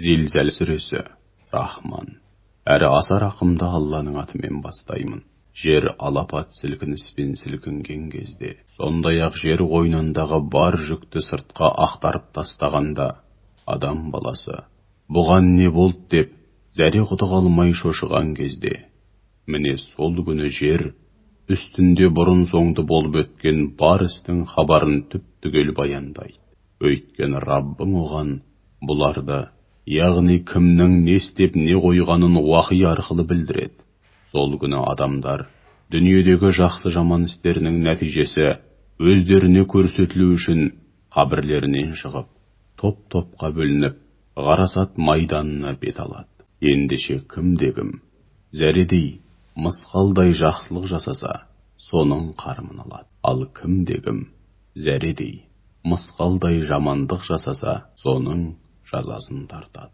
Зілзала сүресі. Рахман әрі аса рақымды Алланың атымен бастаймын. Жер алапат сілкініспен сілкінген кезде, сондай-ақ жер қойнындағы бар жүкті сыртқа ақтарып тастағанда, адам баласы бұған не болды деп зәре-құты қалмай шошыған кезде, міне сол күні жер үстінде бұрын-соңды болып өткен бар істің хабарын түп-түгел баяндайды. Өйткені Раббың оған бұларды, яғни кімнің не істеп не қойғанын уахи арқылы білдіреді. Сол күні адамдар дүниедегі жақсы-жаман істерінің нәтижесі өздеріне көрсетілу үшін қабірлерінен шығып, топ-топқа бөлініп, ғарасат майданына бет алады. Ендеше кімде-кім зәредей, мысқалдай жақсылық жасаса, соның қарымын алады. Ал кімде-кім зәредей, мысқалдай жамандық жасаса, соның жазасын тартады.